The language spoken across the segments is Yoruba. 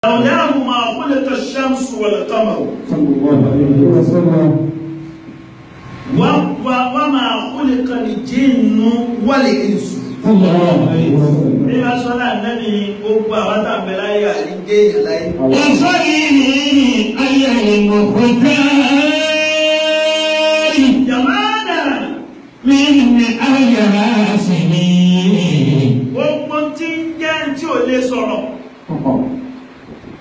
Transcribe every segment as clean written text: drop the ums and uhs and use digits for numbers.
لولاه ما خلق الشمس والقمر صلى الله عليه وسلم وما خلق الجن والإنس. صلى الله عليه وسلم. Bí wọ́n sọ náà nẹ́ni gbogbo àwọn tàbí láyé àdíjé ìyàláyé. وصلي على المختار Jàmáàdà من أهل هاشم. Gbogbo tí ń jẹ́ tí ò lè sọ̀rọ̀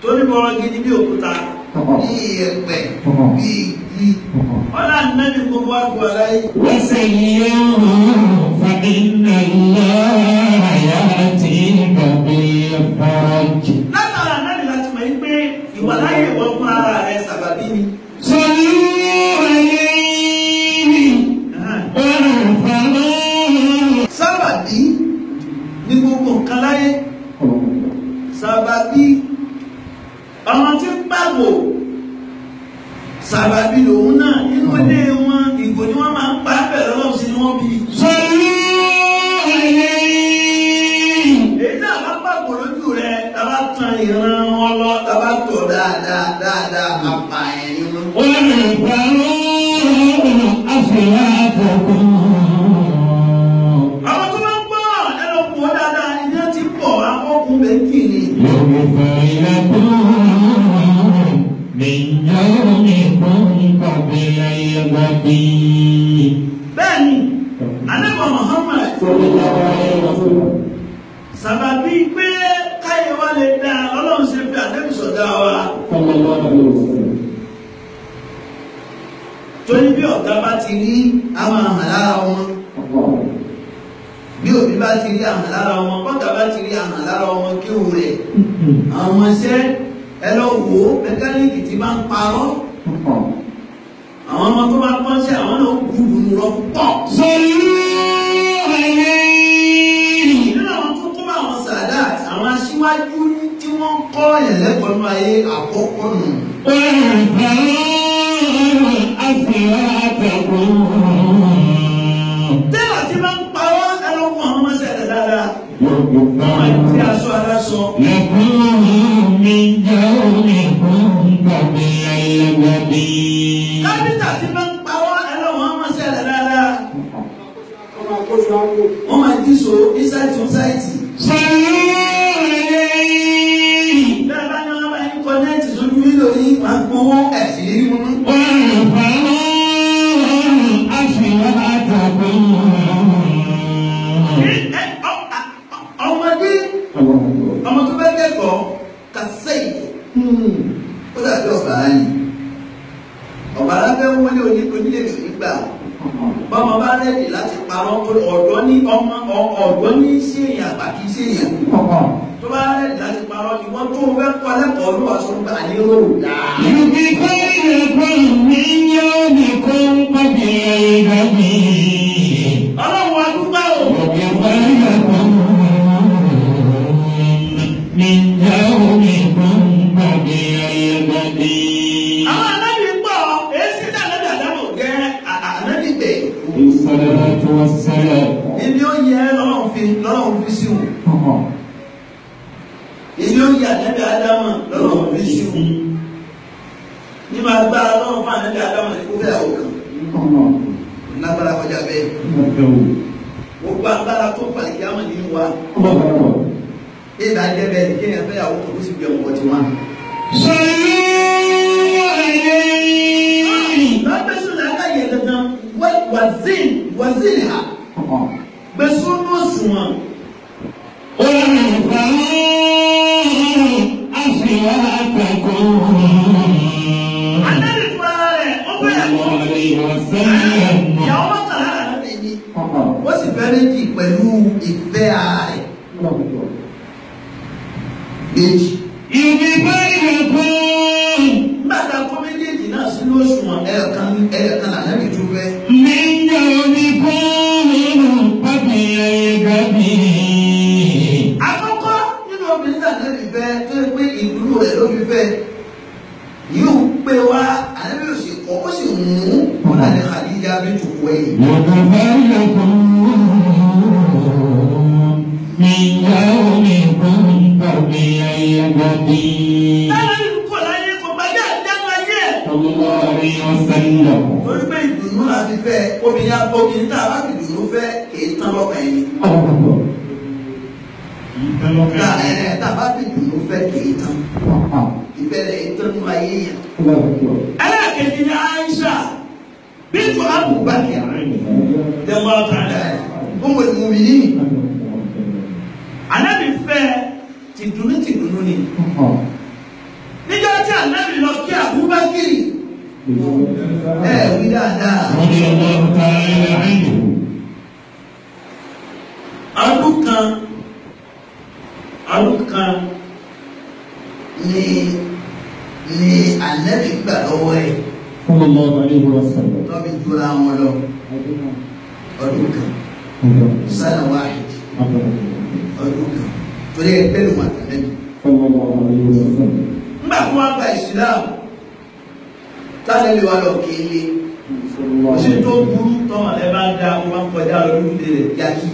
torí bọ́rọ̀ gidi bí òkúta bí ìyẹ̀pẹ̀ bí igi. Ọlá nẹ́ni gbogbo àgbò aláyé. وسيره فإن الله يأتيك بالفرج. Látara nẹ́ni láti mọ̀ pé ìwàláyé ìwọ fún ara rẹ̀ sábàbí ni. صلوا عليه وارفعوه. Sábàbí ní gbogbo nǹkan láyé. Sábàbí ọmọ tí ń pàgò sábàbí lòun náà nínú ilé wọn ìgò ni wọ́n máa ń pa bẹ̀rẹ̀ lọ́wọ́ sí ni wọ́n bí. صلوا عليه. Èyí tá a bá pàgò lójú rẹ̀ tá a bá tan ìran wọn lọ tá a bá tọ̀ dáadáa dáadáa apààyàn ni wọn. وارفعوا أصواتكم. Àwọn tó bá ń gbọ́ ẹnu kù wọ́n dáadáa iná ti pọ̀ akọ́kùn méjì ni. يغفر لكم من يومكم قبل الغد. Bẹ́ẹ̀ni, Ànábì Muhammad صلى الله عليه وسلم. sábàbí pé káyé wa lè dá Ọlọ́run ṣe fi Ànábì sọ̀dá wa. صلى الله عليه وسلم. Torí bí ọ̀gá bá ti rí àwọn àhàn lára wọn. Bí òbí bá ti rí àhàn lára wọn, bọ́gà bá ti rí àhàn lára wọn kéwù rẹ̀. Àwọn ọmọọṣẹ́ ẹ lọ wò ó, mẹkáníìkì ti máa ń parọ́. Àwọn ọmọ tó bá pọ́nṣẹ́ àwọn náà kú lùnú lọ púpọ̀. صلوا عليه. Nínú àwọn tó kó bá àwọn Sadat, àwọn aṣíwájú tí wọ́n kọ́ ẹ̀lẹ́kọ̀ọ́ nínú ayé àkọ́kọ́ nù. وارفعوا أصواتكم. Tẹ́lá ti máa ń parọ́ ẹ lọ wọ àwọn ọmọọṣẹ́ rẹ̀ dáadáa. Wọ́n máa ń tí aṣọ aláṣọ. لكم من يومكم قبل الغد. Kápítà ti máa ń parọ́ ẹ lọ wọ àwọn ọmọọṣẹ́ rẹ̀ dáadáa. Wọ́n máa jí so ní sáìtì ń sáìtì. صلوا عليه. Bẹ́ẹ̀ bá ní wọ́n bá ń kọ́nẹ́ẹ̀tì sójú nílò yìí máa gbowó ẹ̀sìn yìí mú. وارفعوا أصواتكم. Ọmọdé ọmọ tó fẹ́ kẹ́kọ̀ọ́ kàṣẹ́yì ó dàbí ọ̀bàrà ni. Ọ̀bàrà fẹ́ wọlé onílé rẹ̀ nígbà. Bọ́mọ bá rẹ̀dì láti parọ́ ọ̀dọ́ ní ọmọ ọ̀dọ́ ní ṣèyàn àgbà kì í ṣèyàn. Tó bá rẹ̀dì láti parọ́ ìwọ́n tó fẹ́ kọ́ lẹ́kọ̀ọ́ ló wà sọ pé àní rò dáa. يغفر لكم من يومكم قبل الغد. Ọlọ́run wa dúpẹ́ o. يغفر لكم من يومكم قبل الغد. Àwọn ànábì pọ̀ èsì tí ànábì àdámọ̀ gẹ́ ànábì gbẹ̀. الصلاة والسلام. Ibi ó yẹ lọ́lọ́run fi sí wù. Ibi ó yẹ ànábì àdámọ̀ lọ́lọ́run fi sí wù. Nínú agbára lọ́run fún ànábì àdámọ̀ ní kó fẹ́ àwọn kan. Lágbára kọjá bẹ́ẹ̀. Gbogbo agbára tó pàlì àmọ̀ nínú wa. Ìgbà jẹ́ bẹ́ẹ̀ ni kéèyàn fẹ́ àwọn kan kó sì bí ọmọ ọtí wọn. صلوا عليه. Lọ́gbẹ́sùn làákàyè dandan wàzín wàzín ha. Gbèsùn ní òṣùwọ̀n. وارفعوا أصواتكم. Ànábì fún ara rẹ̀ ó fẹ́ صلى yàgò. الله عليه وسلم. Ìyàwó mọ́kànlá ànábì ni. Wọ́n sì fẹ́ méjì pẹ̀lú ìfẹ́ ara rẹ̀. Méjì. يغفر لكم Nígbà tá a kó méjèèjì náà sínú òṣùwọ̀n ẹ̀ẹ̀kan ẹ̀ẹ̀kan lànábì tún fẹ́. من يومكم قبل الغد. Àkọ́kọ́ nínú obìnrin tí ànábì fẹ́ tó yẹ pé ìdúró rẹ̀ ló fi fẹ́. Yóò pé wá ànábì ò sì kọ́ ó sì mú wọn náà ní Khadija bintu Khuwaylid. يغفر لكم من يومكم قبل الغد. Táwọn ẹni kò láyé kò gbàgbé àdáná ayé ẹ̀. Sallallahu alayhi wa sallam. Torí pé ìdùnnú la fi fẹ́ obìnrin obìnrin tá a bá fi ìdùnnú fẹ́ kì í tán lọ́kàn ẹni. Tá a bá fi ìdùnnú fẹ́ kì í tán. Ìfẹ́ rẹ̀ yìí tán nínú ayé yẹn. Ẹlẹ́ẹ̀kejì ni Aisha bíntu Abubakar radiyallahu ta'ala ummul mu'minin. Ànábì fẹ́ tìdùnnú tìdùnnú ni. Níjọ́ tí Ànábì lọ kí Abubakar ẹ wí dáadáa. Radiyallahu ta'ala anhu. Ọdún kan ni Ànábì gbà lọ́wọ́ ẹ̀. Sallallahu alayhi wa sallam. Tọ́bi jura wọn lọ. Ọdún kan. Sana wahid. Ọdún kan. Torí ẹ pẹ̀lú wọn àtàlẹ́bí. Sallallahu alayhi wa sallam. Nígbà tí wọ́n gba ìsìlámù, tálẹ́lì wa lọ kéle. Ṣé tó burú tọ́mọ̀ ẹ bá da ó máa ń kọjá lọ lórí rẹ̀ yákì.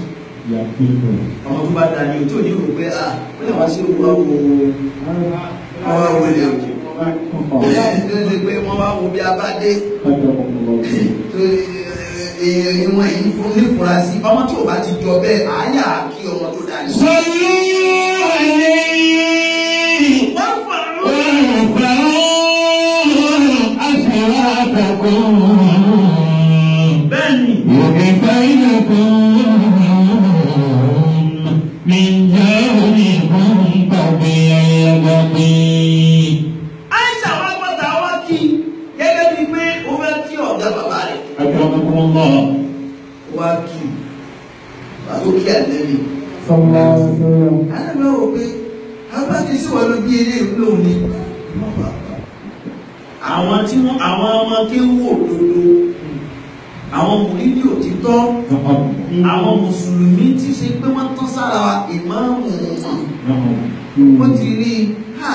Ọmọ tó bá da ni o tí ò ní rò pé à ó lè wá sí owó wo wọ́n wá wọlé o. Ẹ ló ṣe pé wọ́n wá wo bí a bá dé. Ìwọ̀n yìí fún nífurasí ọmọ tí ò bá ti jọ bẹ́ẹ̀ àáyà kí ọmọ tó dá ní. Sallu alayhi. Wọ́n fà á. أسرافكم Bẹ́ẹ̀ni. وكفينكم من جهلكم قبي. Aisha wa gbọ́ta wá kí gẹ́gẹ́ bíi pé ó fẹ́ kí ọ̀gá bàbá rẹ̀. أكرمكم الله. Wá kí bàbá tó kí àlẹ́bí. Sallallahu alayhi wa sallam. Àlẹ́bí wò pé abájú sí wọn ló bí eré ìlú òun ni. Àwọn tí wọ́n àwọn ọmọ kéwú òdodo, àwọn mùrídìí òtítọ́, àwọn mùsùlùmí tí ṣe pé wọ́n tán sára ìmáàmù wọn. Ó ti rí ha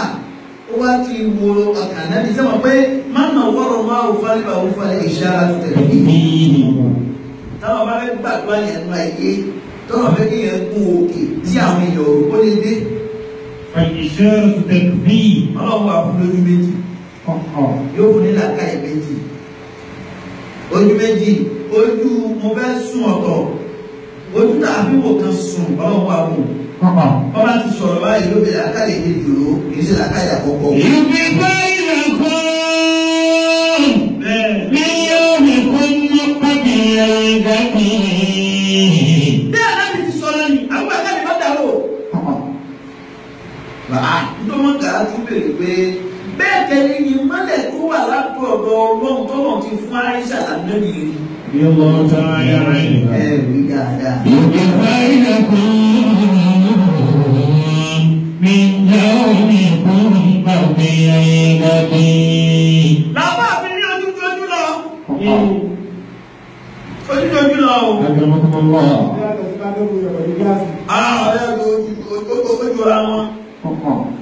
ó wá ti wo ọkàn náà ní sẹ́wọ̀n pé má nà wọ́rọ̀ máa ò falẹ̀ bá ò falẹ̀ ìṣára tó tẹ̀lé. Táwọn bá fẹ́ gbàdúrà yẹn nínú ayé tọ́lọ̀ fẹ́ kí yẹn gún òkè tí àwọn èèyàn ò kó lè dé. فالإشارة تكفي. Ọlọ́run wà fún lójú méjì. Yóò fún ní làákàyè méjì. Ojú méjì, ojú mo fẹ́ sùn ọ̀tọ̀. Ojú tàbí wò kan sùn ọlọ́run wà fún. Bọ́lá ti sọ̀rọ̀ báyìí ló fi làákàyè kejì rò kì í ṣe làákàyè àkọ́kọ́. يكفينكم من يومكم قبل الغد. Bí Ànábì ti sọ̀rọ̀ ni, àwọn àkàlẹ̀ bá dàrú. Bàá nítorí wọn kà á tún béèrè pé bẹ́ẹ̀ kẹ́ni ni mọ́lẹ̀ tó wà látọ̀ ọ̀dọ̀ Ọlọ́run tọ́lọ̀ ti fún Aisha lànàbì rí. رضي الله تعالى عنها. Ẹ wí dáadáa. يكفينكم من يومكم قبل الغد. Làbá fi ní ojújojú lọ. Ojújojú lọ o. أكرمكم الله. Ojúra wọn.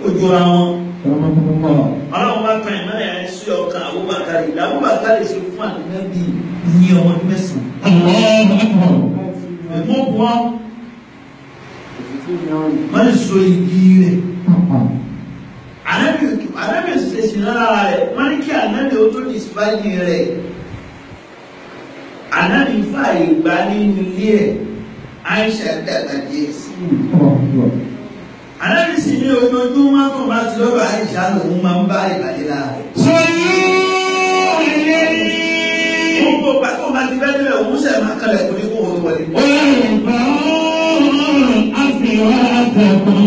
Ojúra wọn. أكرمكم الله. Ọlọ́run bá tan ìmọ̀lẹ̀ yẹn sí ọkàn Abubakar. Abubakar ṣe fún Ànábì ní ọmọ ọdún mẹ́sàn-án. الله أكبر. Ẹ̀mọ́ wọn. Wọ́n lè so igi rẹ̀. Ànábì ṣe ṣìnà lára rẹ̀. Wọ́n ní kí Ànábì ó tó dìsípájì rẹ̀. Ànábì fààyè gbà nínú ilé ẹ̀. Aisha dàgbà díẹ̀ sí i. Ànábì sì ní ojoojúmọ́ tó bá ti lọ́dọ̀ Aisha lòun máa ń bá ìbàdí lára rẹ̀. صلوا عليه. Gbogbo ìgbà tó bá ti fẹ́ débẹ̀ òun sẹ̀ máa kalẹ̀ kò ní kó òun wọlé. وارفعوا أصواتكم.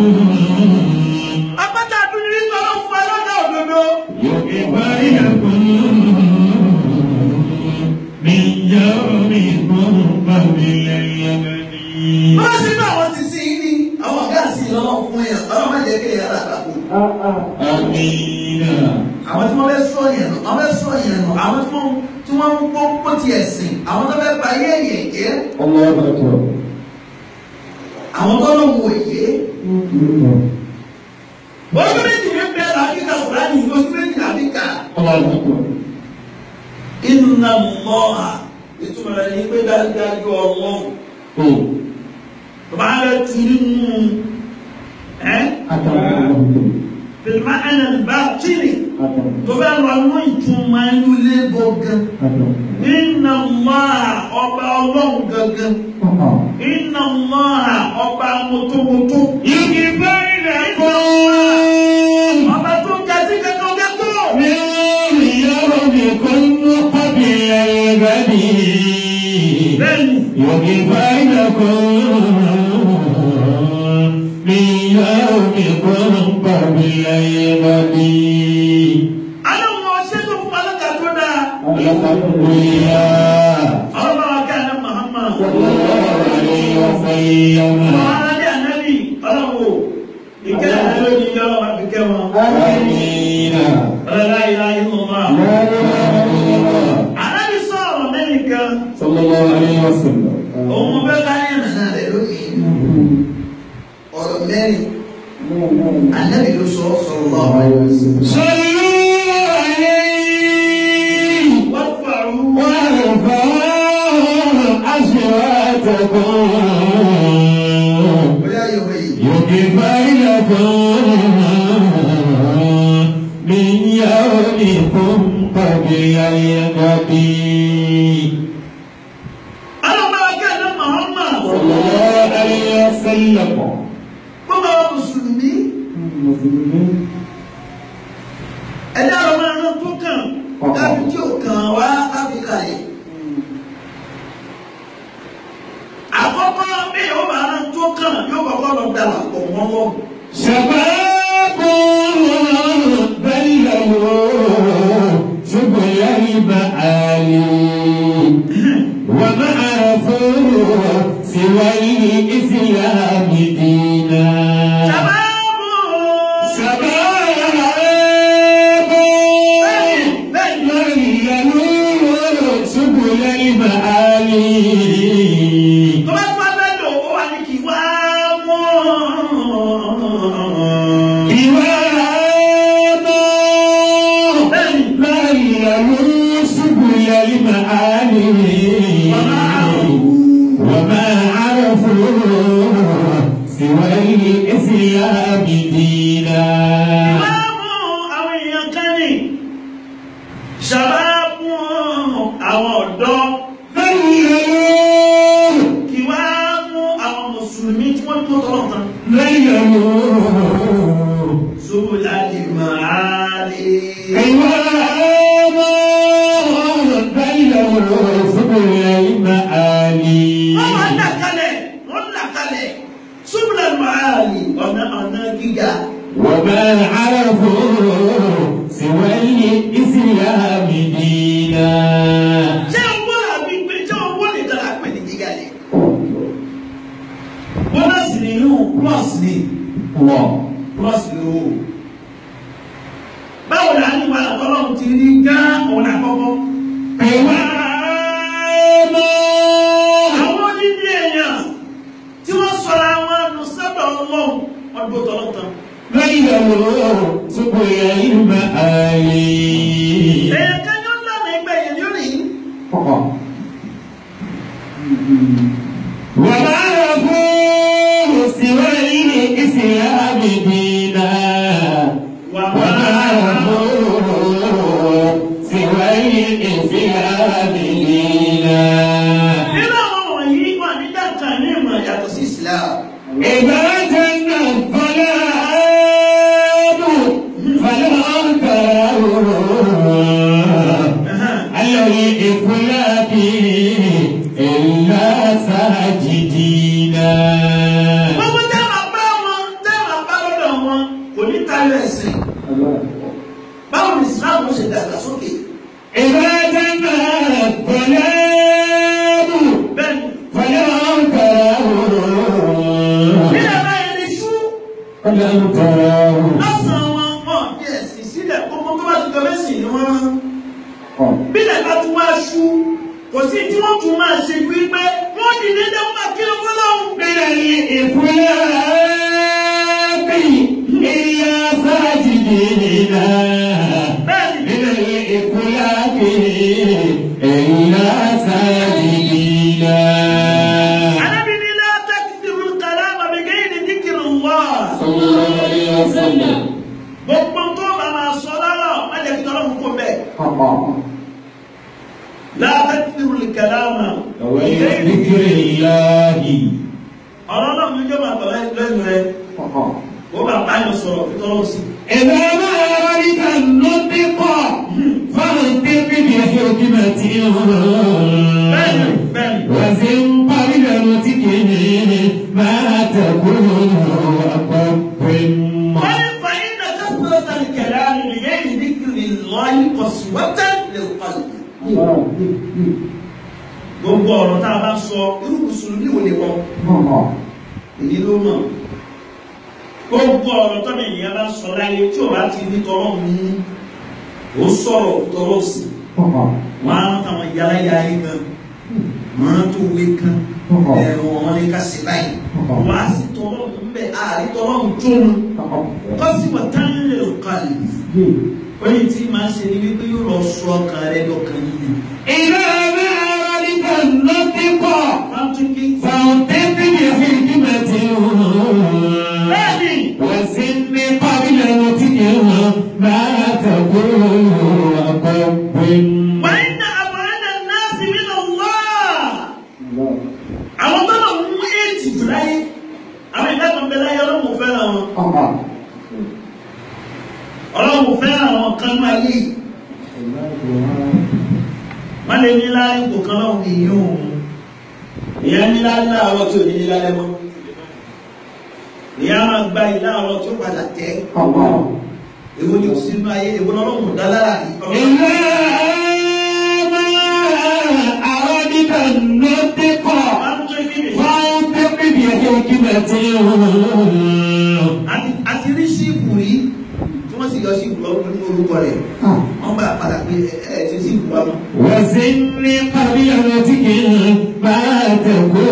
Apáta abúlé ní ọlọ́ fún wa lọ́dọ̀ òdodo. يكفينكم من يومكم قبل اليمين. Bọ́lá sí inú àwọn ti sí ní àwọn ọ̀gá sí lọ́wọ́ fún èèyàn ọlọ́run má jẹ́ kí èèyàn rà gbàgbó. آمين. Àwọn tí wọ́n fẹ́ sọ yẹn nù, àwọn fẹ́ sọ yẹn nù, àwọn tí wọ́n ń gbó pó ti ẹ̀sìn, àwọn tó fẹ́ ba ayé ẹ̀yẹ̀ jẹ́, الله أكبر. àwọn tó lọ́wọ́ òye. Ojú méjì ní bẹ́ẹ̀ láfíríkà Kùránì, ojú méjì láfíríkà. الله أكبر. Inna Allaha ìtumọ̀ rẹ̀ ní pé dájúdájú Ọlọ́run. Tó bá rẹ̀ tu nínú ẹ́ أكرمكم الله. fil-ma'na al-batini tó fẹ́ lọ mú ìtumọ̀ inú ilé gangan. Inna Allah ọba ọlọ́run gangan. Inna Allah ọba mọ́tòmọ́tò. Ọba tó ga sí kankan ga tó. Bẹ́ẹ̀ni. Aláwọ̀ ọ̀ṣẹ́ tó fún alága tó dáa. Ọlọ́run akẹ́ àná Muhammad. Ọmọ aládé ànábì ọlọ́run o. Ìkẹ́ àná lónìí yọ ọlọ́run àfi kẹ́ wọn. Ọlọ́lá ìlà inú wa. Ànábì sọ̀rọ̀ mẹ́rin kan. Òun mo fẹ́ ká ní ìrànà rẹ̀ lónìí. Ọ̀rọ̀ mẹ́rin. Ànábì ló sọ sallallahu alaihi wasallam. Wọ́n fàrú. Bóyá yóò wẹ̀ yìí. Ọlọ́run akẹ́ àná Muhammad. Gbogbo àwọn Mùsùlùmí. Ẹ̀dá ọmọ ẹran tó kàn láti tí ò kàn wá Áfíríkà yìí. Àkọ́kọ́ bí yóò bá ẹran tó kàn yóò kọ́kọ́ lọ dàgbà pọ̀ mọ́ wọn. Ṣàbábù. Bẹ́ẹ̀ni bẹ́ẹ̀ni. Tó bá tó bá fẹ́ lò ó wà ní kí wá mọ́. Bẹ́ẹ̀ni. وما عرفوا سوى الإسلام دينا. Ìmáàmù àwọn èèyàn kan ní. Ṣàbábù àwọn ọ̀dọ́ kí wá mú àwọn Mùsùlùmí tí wọ́n tó tọ́lọ̀ tán. Subulal ma'ali. Wọ́n máa ń là kalẹ̀, wọ́n là kalẹ̀. Subulal ma'ali ọ̀nà ọ̀nà gíga. وما عرفوا سوى الإسلام دينا. Ṣé owó làbí pé ṣé owó nìkan là ń pè ní gíga ni? Bọ́nọ̀sì ni yóò plus ni plus ni owó. Báwo la ní wàhálà tọ́lọ́run ti rí gán òun àkọ́kọ́? Àwọn onídìí èèyàn tí wọ́n sọra wọn nù sọ́dọ̀ Ọlọ́run wọ́n dúró tọ́lọ́ tán. Èèyàn kan ní ó lànà ẹgbẹ́ yẹn ní ó rìn. وما عرفوا سوى الإسلام دينا. وما عرفوا سوى الإسلام دينا. Nínú àwọn wọ̀nyí wà ní dáta ní ìmọ̀ yàtọ̀ sí Islam. إذا جن الظلام فلا تروا على الإفلاك إلا ساجدين. Gbogbo táwọn bá wọn táwọn bá lọ́dọ̀ wọn kò ní tayọ ẹ̀sìn. Báwo ni Islam ṣe dàgbàsókè? إذا جن الظلام Bẹ́ẹ̀ni, فلا تروا nílẹ̀ báyìí ni ṣú فلا تروا lọ́sàn-án wọn wọn fi ẹ̀sìn sílẹ̀ gbogbo tó bá ti jọ mẹ́sìn ni wọ́n. Bílẹ̀ bá tún wá ṣú kò sí tí wọ́n tún máa ṣe wípé wọ́n dìde dé wọ́n máa kírun fọlọ́hún. من الإفلاق إلا ساجدين. Bẹ́ẹ̀ni, من الإفلاق إلا ساجدين. Ànábì ní la takthirul kalama bighayri dhikrillah. Sallallahu alayhi wa sallam. Gbogbo Látàkìrù kàlámà. Ọ̀rọ̀ náà ló jẹ́ bàbá lẹ́nu rẹ̀. Ó bàbá yóò sọ̀rọ̀ fi tọ́lọ́ sí. Ẹ̀rọ máa rí ká ló dé pọ̀ fáwọn tẹ́bí ní ẹ̀fẹ́ òkè máa ti ń hàn. Bẹ́ẹ̀ni bẹ́ẹ̀ni. Wọ́n ti ń parí lẹ́nu tí kì í máa tẹ̀kọ́ ọ̀pọ̀ mọ́. Wọ́n ní fàyín náà kásìlọ́tà kẹlẹ́ àlùyé ìdíkìrì lọ́yìn kọ̀sùwọ́tà lè pàlù. Gbogbo ọ̀rọ̀ tá a bá sọ irú mùsùlùmí wo ni wọ́n? Èyí ló mọ̀. Gbogbo ọ̀rọ̀ tọ́mọ ènìyàn bá sọ láyé tí ò bá ti ní tọrọ mú ó sọ̀rọ̀ tọrọ sí. Wọ́n á táwọn yàrá yìí kan, wọ́n á tó wé kan, ẹ̀rọ wọn ní ká ṣe báyìí. Wọ́n á sì tọrọ mú bẹ́ẹ̀ àárí tọrọ mú tó mu. Kọ́sìmọ̀ tán lè kalẹ̀. Oyin tí máa ń ṣe ni wípé yóò lọ sọ ọkàn rẹ lọ́kàn yìí. Ìlú ẹ̀rọ nípa ló ti pọ̀. Fàǹtẹ́tì ní ìdíbẹ̀ tí ó hàn. Bẹ́ẹ̀ni. Wọ́n sì ní pàbílẹ̀ wọn tí kì í hàn máa tẹ̀kọ́ ọkọ̀ pé. Wọ́n ní àbọ̀rẹ́dà náà sì mí lọ wá. Àwọn tó lọ mú éètì jù láyé. Àwọn ìdá kan bẹ láyé ọlọ́run fẹ́ràn wọn. Ọlọ́run fẹ́ràn wọn kan ní ayé yìí. Wọ́n lè ní láyé kò kan lọ́hùn ìyún òun. Ìyá ní láyé láàárọ̀ tí ò ní ní lálẹ́ mọ́. Ìyá máa gba ìlà ọ̀rọ̀ tí ó padà tẹ́. Èwo ni ò sínú ayé, èwo lọ́lọ́run dá lára yìí. Ìlú àwọn nípa ló dé pọ̀. Fàǹtẹ́tì ní ìdíbẹ̀ tí ó hàn. Àti rí ṣíìpù rí tí wọ́n sì yọ ṣíìpù lọ́wọ́ nínú orúkọ rẹ̀. Wọ́n gbà padà pé ẹ ti ṣíìpù wa mọ́. Wọ́n sì ní pàbílẹ̀ wọn tí kì í máa tẹ̀kọ́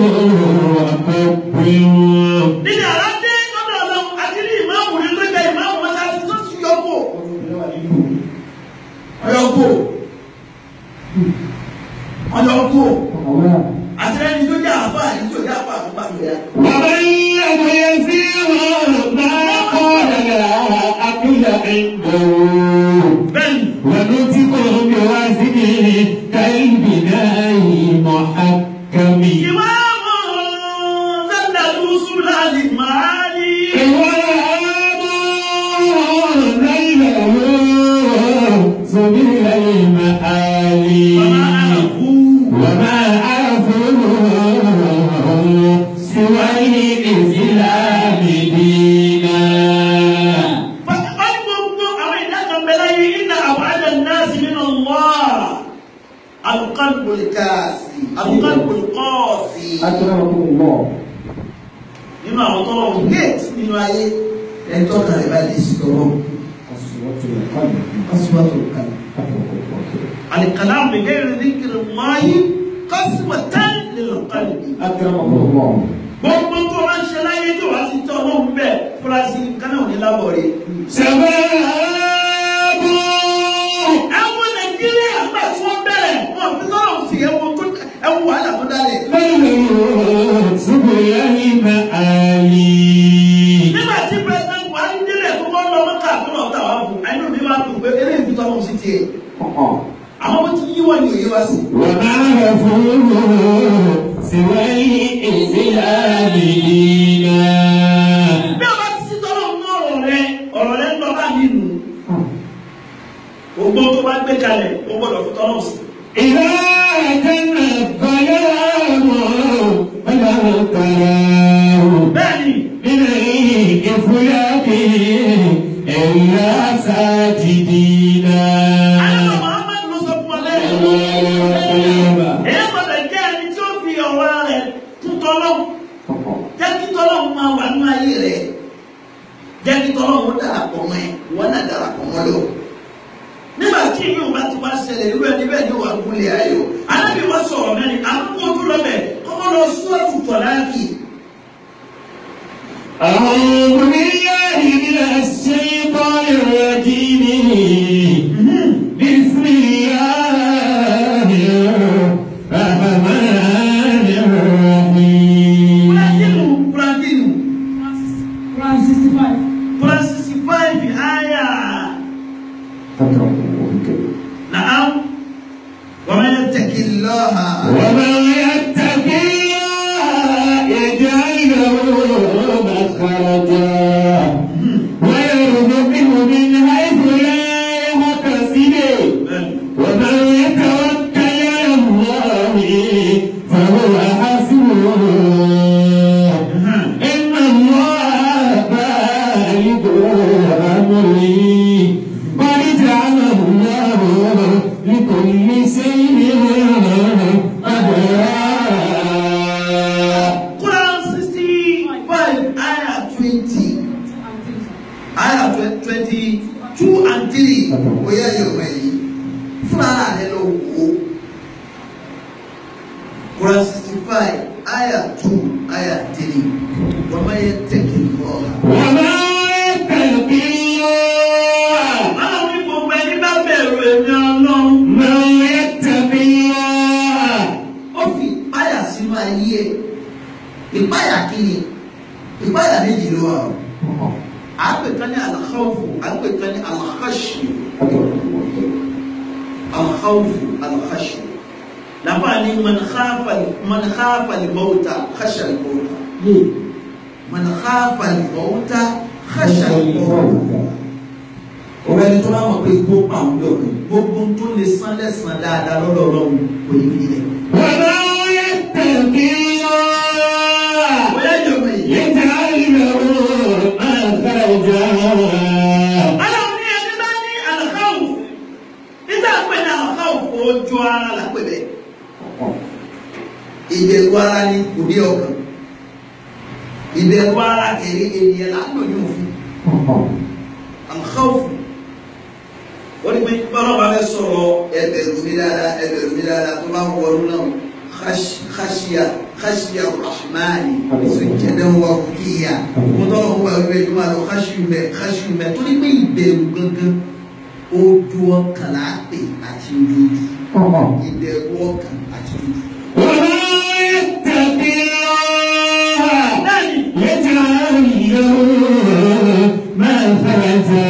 ọkọ̀ pé wọ́n. Nínú àrá dé lọ́dọ̀ ọlọ́run àti rí ìmáàmù rí tó gba ìmáàmù wọn láti tó sì yọ kó. Ọyọ kó. Ọyọ kó. Àti ẹni tó jẹ́ àfáà ní tó jẹ́ àfáà tó bá mi rẹ̀. Bàbá yìí àgbẹ̀yẹ sí wọn máa kọ́ ẹ̀rọ àkúlẹ̀ ẹ̀ńdọ̀. Bẹ́ẹ̀ni. ونطقهم بوزنه كالبناء محكم. إمام زلة سبل المعالي. إمام زلة سبل المعالي. وما عرفوا سوى الإسلام دينا. القلب الكاسي القلب القاسي. أكرمكم الله. Nínú àwọn tọ́lọ̀ gate nínú ayé ẹni tọ́ka rẹ̀ bá lè sí tọ́lọ̀. Qaswatul qalb. Al-kalam bi ghayri dhikri Allahi qaswatan lil qalbi. أكرمكم الله. Gbogbo tó wá ń ṣe láyé tó wá sí tọ́lọ̀ ń bẹ̀ fúrásì kánà òní lábọ̀ rẹ̀. Ṣàbáàbò. Àwọn Nàìjíríà gbà tí wọ́n bẹ̀rẹ̀ wọn fi tọ́lọ̀ sí ẹ̀wọ̀n tó ẹ̀wọ̀n wàhálà tó dálẹ̀. Nígbà tí President Buhari délẹ̀ tó kọ́ lọ mọ́kà tó lọ tà wá fún, àìní mi máa dùn pé eléyìí fi tọ́lọ̀ sí tiẹ̀. Àwọn ọmọ tí yíwọ́ ni òye wá sí. وما غفور سوى الإسلام دينا. Bí o bá ti sí tọ́lọ̀ mú ọ̀rọ̀ rẹ̀ ń lọ bá mi nù. Gbogbo tó bá gbé kalẹ̀, o gbọ́dọ̀ fi tọ́lọ̀ sí. إذا كان الظلام فلا تراه Bẹ́ẹ̀ni, من الإفلاق إلا ساجدين. Ànábì Muhammad ló sọ fún wa bẹ́ẹ̀. Èyí gbọ́dọ̀ jẹ́ ẹni tí ó fi ọ̀rọ̀ rẹ̀ kún tọ́lọ́. Jẹ́ kí tọ́lọ́ máa wà nínú ayé rẹ̀. Jẹ́ kí tọ́lọ́ darapọ̀ mọ́ ẹ, ìwọ náà darapọ̀ mọ́ lọ. Nígbà tí yóò bá ti wá ṣẹlẹ̀ irú ẹni bẹ́ẹ̀ ni wà á gúnlẹ̀ ayọ̀. Ànábì wá sọ̀rọ̀ mẹ́rin, à ń kó ojú lọ bẹ̀, kọ́kọ́ lọ súwọ́tù tọ̀láàkì. أعوذ بالله من الشيطان الرجيم. بسم الله الرحمن الرحيم. Kúránjínù, Kúránjínù. Quran 65. Quran 65 àyà. أكرمكم الله. Náà. yattaqillaha. ومن يتق الله يجعل له مخرجا ويرزقه من حيث لا يحتسب ومن يتوكل على الله فهو حسبه إن الله بالغ أمره قد جعل الله لكل شيء قدرا. Quran 65 ayah 20 ayah 22 and 3 bóyá yóò wẹ̀ yìí fúnra rẹ̀ ló wò ó. Quran 65 ayah 2 ayah 3 wa man yattaqillaha. ومن يتق الله Àwọn ní gbogbo ẹni bá bẹ̀rù èmi Ọlọ́run. من يتق الله Ó fi ìpáyà sínú ayé ẹ̀. Ìpáyà kí ni? Ìpáyà méjì ló wà o. À ń pè kan ní al-khawfu, à ń pè kan ní al-khashyu. Al-khawfu, al-khashyu. Làbá ni man khafa al-mawta khasha al-mawta. Man khafa al-mawta khasha al-mawta. Ọ̀rọ̀ ẹni tó bá mọ̀ pé ikú pa òun lọ́kàn, gbogbo tó lè san lẹ́sàn dáadáa lọ́dọ̀ Ọlọ́run kò ní fi lẹ̀. ومن يتق الله Bóyá ìjọba yìí. يجعل له مخرجا. Ọlọ́run ní ẹni bá ní al-khawf. Nígbà pé ní al-khawf ojú ara là pè bẹ́ẹ̀. Ìbẹ̀rù ara ni kò dé ọkàn. Ìbẹ̀rù ara kẹ̀rí ènìyàn là ń lò ní òfin. Al-khawf. Wọ́n ní pé bọ́lá bá fẹ́ sọ̀rọ̀ ẹ bẹ̀rù mi dáadáa, ẹ bẹ̀rù mi dáadáa tó bá ń wọnú náà. Khashiya khashiya rahmani sujjadan wa bukiya. Mo tọ́lọ̀ ń wá wípé tó máa lọ khashiyu mẹ́ khashiyu mẹ́ torí pé ìbẹ̀rù gangan ojú ọkàn là á pè àti ojú ìbẹ̀rù ọkàn àti ojú. ومن يتق الله يجعل له مخرجا.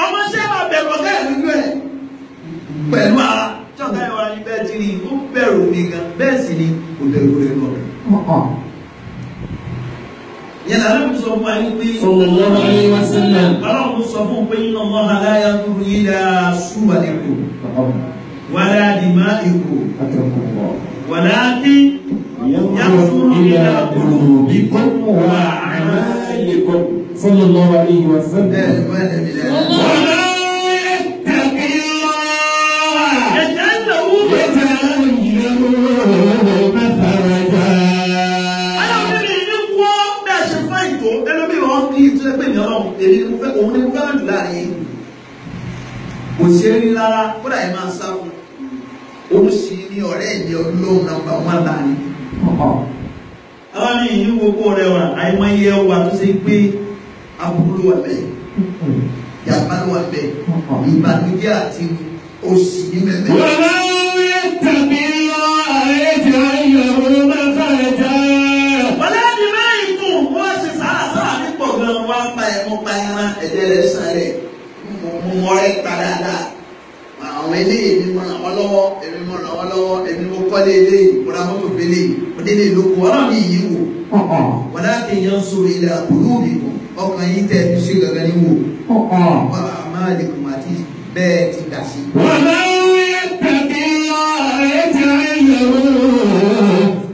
Ọmọ ṣẹ́ máa bẹ̀rù ọ̀gá ẹ̀ lójú ẹ̀ pẹ̀lú ara tí ọ̀gá ẹ̀ wá ní bẹ́ẹ̀ tí ni ó bẹ̀rù mi gan bẹ́ẹ̀ sì ni kò bẹ̀rù rẹ̀ lọ́kàn. Yẹn làwọn ẹ̀mí sọ fún wa ní pé Sallallahu alayhi wa sallam. Ọlọ́run sọ fún pé inna Allaha la yanzuru ila suwarikum wala dima'ikum walakin ينظر إلى قلوبكم وأعمالكم. صلى الله عليه وسلم. ومن يتق الله يجعل له يجعل له مخرجا. Ọlọ́run ní ní wọ́n bẹ́ẹ̀ ṣe fẹ́ ìtò ẹlòmíì wọn kí tó ẹgbẹ́ mi Ọlọ́run èmi ni mo fẹ́ òun ni mo fẹ́ràn jù láàrin yìí. Kò ṣe é rí rárá kódà ẹ máa sá fún un. Òun sì ní ọ̀rẹ́ ìdí Ọlọ́run nàmbà wọn láàrin. Àwọn ní ìyí gbogbo rẹ̀ wà àìmọye ẹwà tó ṣe pé aburú ló wà bẹ́ẹ̀ yàgbá ló wà bẹ́ẹ̀ ìbànújẹ́ àti òṣì ní bẹ́ẹ̀. ومن يتق الله يجعل له مخرجا. Wọlé ní báyìí kù wọ́n ṣe sàrà sàrà ní pọ̀ gan wọ́n pa ẹ̀ mọ́ pa ẹran ẹ̀jẹ̀ rẹ̀ sàn rẹ̀ mo mọ rẹ̀ ta dáadáa. Àwọn eléyìí mi mọ ràn wọ́n lọ́wọ́ èmi mọ ràn wọ́n lọ́wọ́ èmi mo kọ́lé eléyìí mo ra mọ́tò fẹ́lẹ́ yìí mo délé ìlókun ọlọ́run ní ìyí wò. Wọ́n á kì í yan sórí ilẹ̀ qulubikum ọkàn yín tẹ̀ fi ṣe gangan ní wò. Wọ́n á máa lè kùn àti bẹ́ẹ̀ ti dà sí. ومن يتق الله يجعل له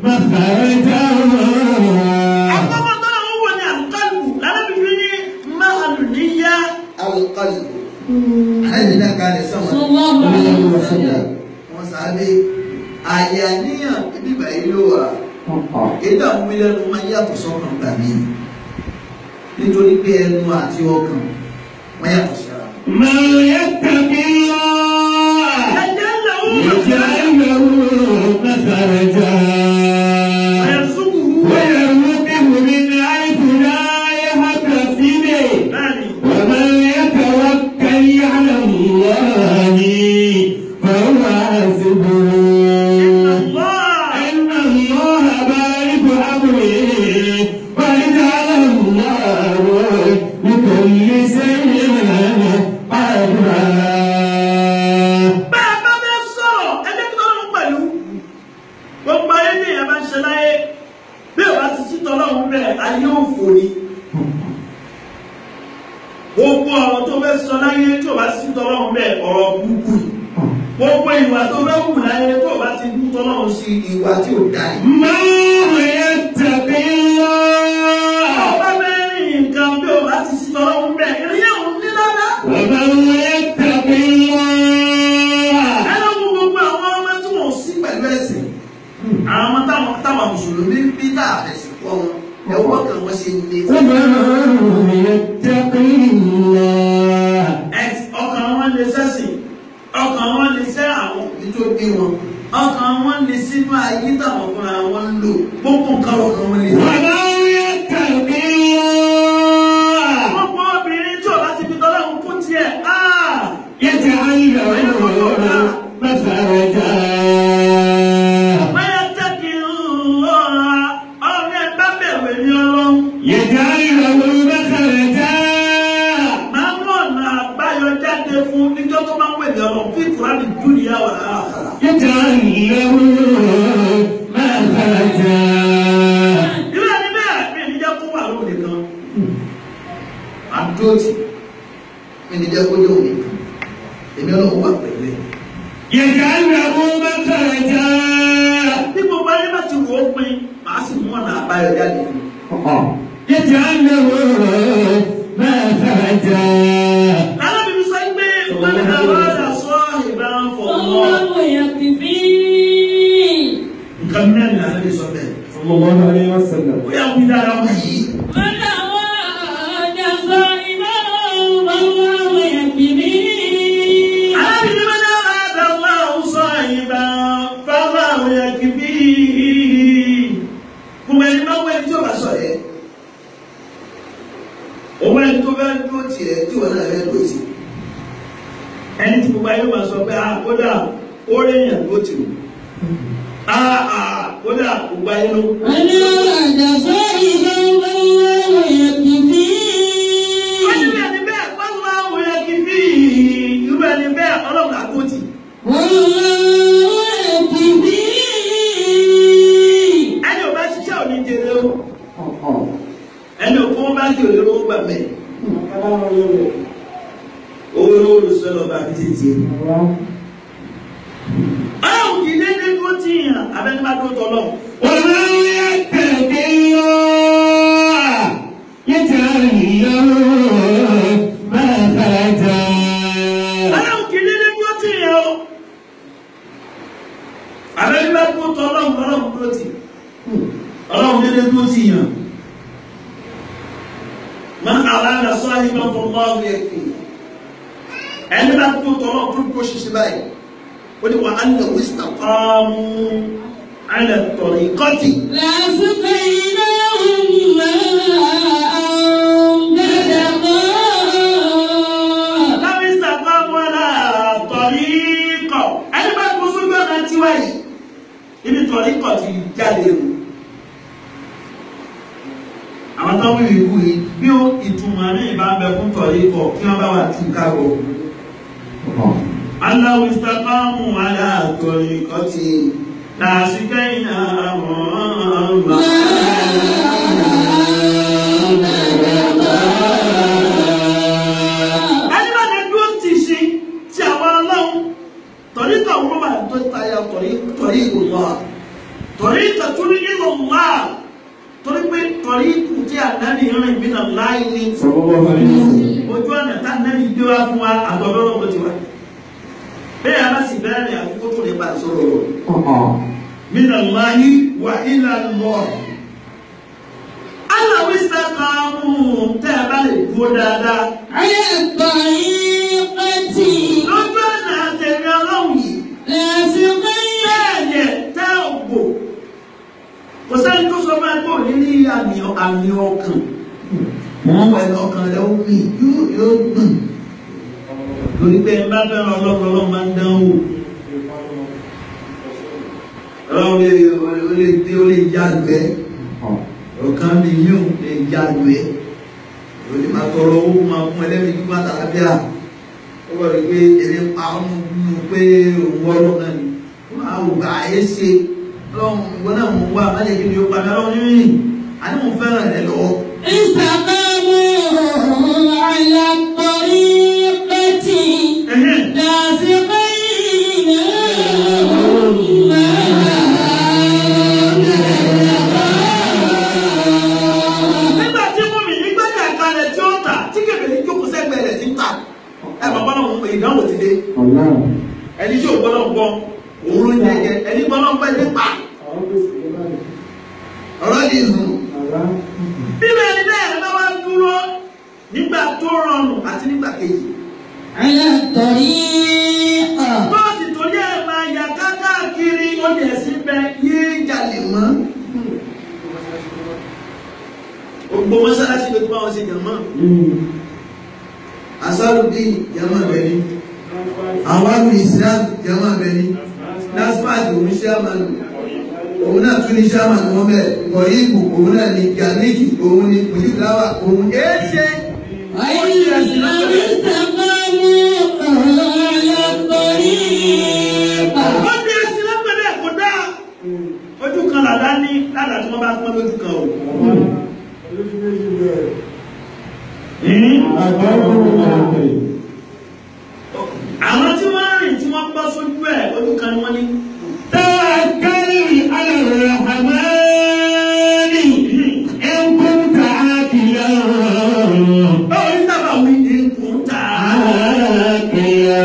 مخرجا. Àkọ́kọ́ tó náà ń wò ní al-qalbu lálábìbí ní máàlù níyà al-qalbu. Àlejò náà kalẹ̀ sọ́wọ́n. Sallallahu alayhi wa sallam. Wọ́n sáré àyà níyàn ibi báyìí ló wà. Èyí àwọn mílíọ̀nù máa ń yàtọ̀ sọ́kàn gbà mí. Nítorí pé ẹnu àti ọkàn wọ́n yàtọ̀ síra. من يتق الله يجعل له مخرجا ويرزقه من حيث لا يحتسب ومن يتوكل على الله فهو حسبه إن الله بالغ أمره قد جعل الله لكل شيء قدرا. ọ̀rọ̀ tó fẹ́ sọ láyé tí ò bá sí tọ́lọ́run bẹ́ẹ̀ ọ̀rọ̀ burúkú ni. Gbogbo ìwà tó fẹ́ wù láyé tó bá ti dún tọ́lọ́run sí ìwà tí ò dá yìí. من يتق الله Ọba mẹ́rin nǹkan bí o bá ti sí tọ́lọ́run bẹ́ẹ̀ ìrìn yẹn ò ní lọ́dá. ومن يتق الله Ẹ lọ wo gbogbo àwọn ọmọ tí wọ́n sí pẹ̀lú ẹ̀sìn. Àwọn ọmọ táwọn mùsùlùmí ń bí tá a fẹ̀sìn kọ́ wọn. Ẹ̀wọ́n kan wọ́n ṣe ní. ومن يتق الله Ọkàn wọn lè sẹ́sìn, ọkàn wọn lè sẹ́ àwọn òbí tó bí wọn, ọkàn wọn lè sínú ayé táwọn fúnra wọn ń lò, gbogbo nǹkan ọkàn wọn lè. ومن يتق الله Gbogbo obìnrin tí ò bá ti fi tọ́lọ́run kún tiẹ̀, áà! يجعل له مخرجا Báyọ̀ tẹ́kì lọ́ra, ọ̀rọ̀ ẹ̀ bá bẹ̀rù èmi ọlọ́run. يجعل له مخرجا Máa mú ọ̀nà àbáyọ jáde fún níjọ́ tó máa ń wèmí ọlọ́run fún ìkúránì dúnìyà wà láàkàrà. يجعل له مخرجا Irú ẹni bẹ́ẹ̀ mi ní jẹ́ kó wà lóhùn nìkan. Àdóòtì mi ní jẹ́ kó jẹ́ òun nìkan. Èmi ọlọ́run wà pẹ̀lú ẹ̀. يجعل له مخرجا Bí gbogbo ayé bá ti wò ó pin, màá sì mú ọ̀nà àbáyọ jáde fún un. يجعل له مخرجا Alábìbí sọ pé wọ́n ní àwọn àdá sọ ìbá ń fọ̀ mọ́. الله يكفيه Nǹkan mẹ́rin làwọn sọ bẹ́ẹ̀. صلى الله عليه وسلم. Ó yà wí dára wọ́n yìí. من أراد صاحبا فالله يكفيه Alábìbí máa ní àwọn àdá wà ń sọ ìbá fáwọn àwọn ẹ̀kí bí. Gbogbo ẹni máa ń wọ ẹni tí ó bá sọ yẹ. Òun ẹni tó fẹ́ dúró tiẹ̀ tí wọn náà fẹ́ dúró tì. Ẹni tí gbogbo ayé máa sọ pé ah kódà ó réyàn dúró tì o. Ah ah kódà gbogbo ayé ló. من أراد صاحبا فالله يكفيه Irú ẹni bẹ́ẹ̀ fáwọn àwọn ẹ̀kí bí. Irú ẹni bẹ́ẹ̀ ọlọ́run àgótì. والله يكفيه Ẹni ò bá ṣiṣẹ́ ò ní jèrè o. Ẹni ò kó báńkì ò lè rówó gbà mẹ́. Owó lówó ló sọ lọ́ba àti títì. Ọlọ́run kì í dédé dúró tì yàn abẹ́ni bá dúró tọ́lọ́. ومن يتق الله يجعل له مخرجا Ọlọ́run kì í dédé dúró tì yàn o. Abẹ́ni bá dúró tọ́lọ́ ọlọ́run dúró tì. Ọlọ́run dédé dúró tì yàn. Man arada sahiban fallahu yakfi. Ẹni bá dúró tọ́lọ́ tó dúró ṣiṣẹ́ báyìí. Ó ní wa annahu istaqamu ala tariqati. لأسقيناهم ماء غدقا Láwọn ìsàkọ́ mọ́lá tọ̀ríkọ̀. Ẹni bá kó sójú ọ̀nà tiwa yìí. Ibi tọ̀ríkọ̀ ti jáde o. Àwọn tó ń wí ikú yìí bí ó ìtumọ̀ ní ìbá ń bẹ fún tọ̀ríkọ̀ kí wọ́n bá wà tú káàbọ̀. Aláwọ̀ ìsàkọ́ mọ́lá tọ̀ríkọ̀ ti làásìkẹ́yìn àwọn ọmọ. Ẹni bá lè dúró ti ṣe ti àwọn ọlọ́run tọ̀ríkọ̀ wọn bá tó tayọ tọ̀ríkù lọ tọ̀ríkọ̀ tún ní ìlú wà torí pé tọ̀ríkù tí ànábì rìn mí nà láì ní صلى الله عليه وسلم. ojú ọ̀nà tá ànábì gbé wá fún wa àtọ̀dọ́ lọ́wọ́ ti wá bẹ́ẹ̀ a bá sì bẹ́ẹ̀ rìn àkókò tó lè bá a sọ̀rọ̀ rọ̀ mí nà láyé wà ìlà lọ. Aláwọ̀ ìsàkàmù tẹ́ ẹ bá lè dúró dáadáa على الطريقة lójú ọ̀nà àtẹ̀mí ọlọ́run yìí. لأسقيناهم Bẹ́ẹ̀ tẹ́ ògbò. Kò sẹ́ni tó sọ fún ẹgbẹ́ òní ní àmì ọkàn. Wọ́n wẹ̀ ọkàn rẹ̀ ó mì yóò gbọ̀n. Torí pé ẹ bá fẹ́ràn ọlọ́run ọlọ́run máa ń dán wò. Ọlọ́run lè ó lè dé ó lè já lùẹ́. Ọ̀kan mi yóò lè já lùẹ́. Ó lè máa tọrọ owó máa fún ẹlẹ́mìí gbígbà tàlàfíà. Ó wọ̀ rí pé èrè pa ọ́nù nínú pé òun wọ́ ọlọ́run náà ni. Wọ́n á wò bá ayé ṣe. Ọlọ́run ìwọ náà mò ń wá má lè kí ni ó pa mí ọlọ́run ní rìn. Àní mo fẹ́ràn rẹ lọ́wọ́. استقاموا على الطريقة لا سقيناهم Nígbà tí mú mi nígbàdà kalẹ̀ tí ó tà tí kèfèrí jókòó sẹ́gbẹ̀ẹ́ rẹ̀ ti ń tà. Ẹ bàbá náà ń pè ìdánwò ti dé. Ẹni tí ò gbọ́dọ̀ gbọ́ òun ló ń jẹjẹ ẹni gbọ́dọ̀ gbọ́ ẹni pa. Ọ̀rọ̀ yìí hùn. Bíbẹ̀ ni bẹ́ẹ̀ bá wá dúró nígbà tó rọrùn àti nígbà kejì. على الطريقة Bó ti torí ẹ̀ máa yà káàkiri ó lè sí bẹ yéé jalè mọ́. Gbogbo mọ́sálásí ló ti bá wọn ṣe jàmọ́. Asarudin jàmọ́ bẹ̀ ni. Àwọn Islam jàmọ́ bẹ̀ ni. Nasfat òun ṣàmánu. Òun náà tún ní ṣàmánu wọn bẹ̀. Kọ̀yìnbù òun náà ní Gàmíkì òun ní Mùsùlùmáwà òun èé ṣe. وإن استقاموا على الطريقة Wọ́n bí ẹsìn lọ́pẹ̀lẹ̀ kò dáa. Ojú kan làlá ní lálàá tí wọ́n bá pọ́n lójú kan o. Àwọn tí wọ́n rìn tí wọ́n bọ́ sójú ẹ̀ ojú kan ni wọ́n ní. توكل على الرحمن إن كنت عاقلا. Báwo ní sábà wí ní kùn tà á? عاقلا.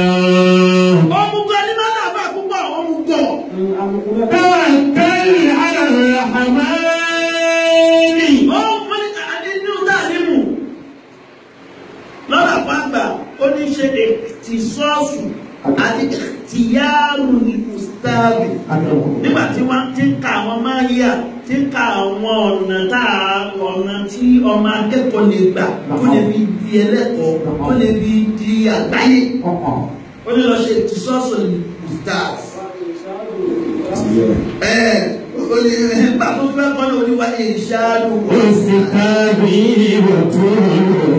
Ọmùgọ̀ ní bá dàbà púpọ̀ ọmùgọ̀. توكل على الرحمن. Ó mú ní nínú táàlímù. Lọ́dà fàgbà ó ní ṣe ìtìsọ́ọ̀sù àti ìtìyàrù ní ustaadi. Nígbà tí wọ́n ti ń ka àwọn máyà tí ń ka àwọn ọ̀nà tá a ọ̀nà tí ọmọ akẹ́kọ̀ọ́ lè gbà tó lè fi di ẹlẹ́kọ̀ọ́ tó lè fi di àgbáyé. Ó ní lọ ṣe ìtìsọ́ọ̀sù ní ustaz. Ẹ ó ní nígbà tó fẹ́ kọ́ ní oníwà ìṣáájú. والسقامي وطول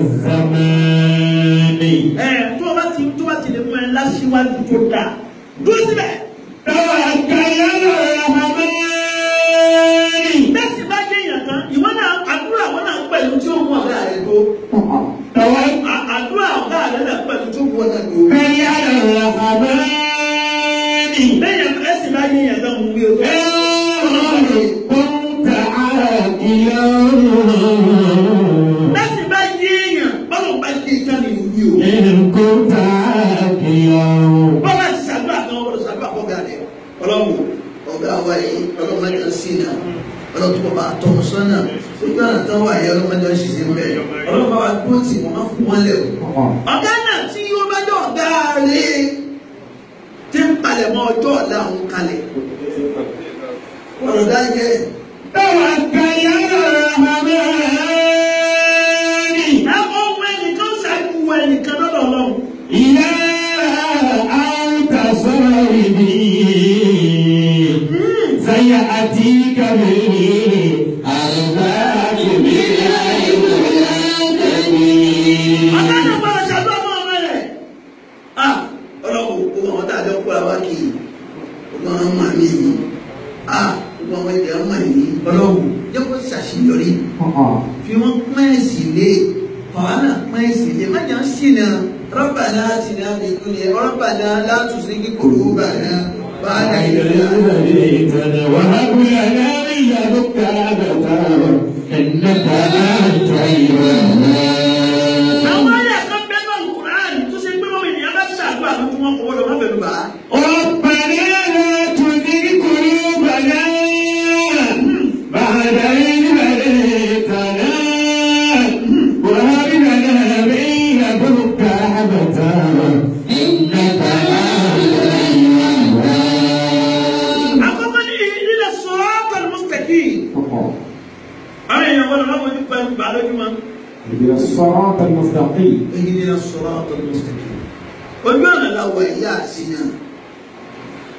الزمان. Ẹ tó bá ti lè mú ẹ láṣíwájú tó dáa dúró síbẹ̀. توكل على الرحمن. Bẹ́ẹ̀ sì bá yé èèyàn kan ìwọ náà àdúrà wọn náà pẹ̀lú tí ó mú ọ̀gá rẹ̀ tó. توكل Àdúrà ọ̀gá rẹ̀ náà pẹ̀lú tí ó mú ọ̀gá tó. على الرحمن. Bẹ́ẹ̀ ẹ sì bá yé èèyàn kan mú wí o. إن كنت عاقلا. Bẹ́ẹ̀ sì bá yé èèyàn bọ́lọ̀ bá yé ìtàn ní ìwí o. إن كنت عاقلا. Bọ́lá ti ṣàdúrà kan wọ́n ṣàdúrà fọ́gá rẹ̀. Ọlọ́run ọ̀gá wa yìí ọlọ́mọdé ń sìn náà ọlọ́run tó bá tọ́ wọn sọ́nà ojú ọ̀nà tán wà yìí ọlọ́mọdé ń ṣiṣẹ́ bẹ́ẹ̀ ọlọ́run bá wa dúró tì wọ́n má fún wọn lẹ̀ o. Ọ̀gá náà tí ó bá jọ ọ̀gá rẹ̀ tí ń palẹ̀ mọ́ ọjọ́ ọ̀la òun kalẹ̀. Ọ̀rọ̀ dá jẹ́ توكل على الرحمن. ẹ ọmọ ẹnìkan ṣáájú ẹnìkan lọ́dọ̀ Ọlọ́run. يا أنت صاحبي سيأتيك به أرباب من حيث لا تدري. Ọ̀gá náà gbọ́dọ̀ ṣàdúrà fún ọmọ rẹ̀. Ah, Ọlọ́run gbogbo àwọn tá a jọ kóra wá kì í gbogbo àwọn ọmọ mi yìí ah gbogbo àwọn ẹ̀jẹ̀ ọmọ yìí Ọlọ́run jẹ́ kó ṣàṣeyọrí fi wọ́n pín ẹ̀sìn lé fàwọn náà pín ẹ̀sìn lé má jẹ́ ń ṣìnà Rabbana atina fid dunya Rabbana la tuzigh qulubana ba'da idh hadaytana. وهب لنا من لدنك رحمة إنك أنت الوهاب. Àwọn ayé kan bẹ́ẹ̀ náà Kùránì tó ṣe pé wọ́n ènìyàn bá ṣàdúrà lójú wọn kò wọ́n má fẹ́ẹ́ bá. ربنا لا تزغ قلوبنا بعد إذ هديتنا وهب لنا من لدنك رحمة إنك أنت الوهاب. Àkọ́kọ́ ní ilẹ̀ siratal mustaqim. Àwọn èèyàn wọ́n lọ má fojú pẹ̀lú bá lójúmọ́. اهدنا الصراط المستقيم. Ihdina siratal mustaqim. Ojú ọ̀nà làwọ̀ ẹ̀yà àṣìyàn.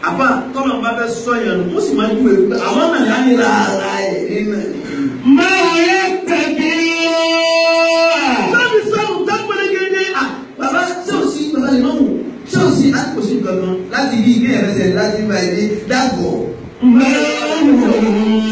Àfà tọ́lọ̀ bá fẹ́ sọ yẹn nù, ó sì máa ń júwe pé àwọn náà yá ní rárá ẹ̀ nínú ẹ̀. ما يتق الله. Sọ́ọ̀bì sọ́ọ̀bù tágbọ́légédé. À bàbá ṣé ò sí bàbá lè máa wù ṣé ò sí láti kò sí gangan láti bí ilé ẹ̀rẹ́sẹ̀ láti bá ilé dàgbọ̀. ما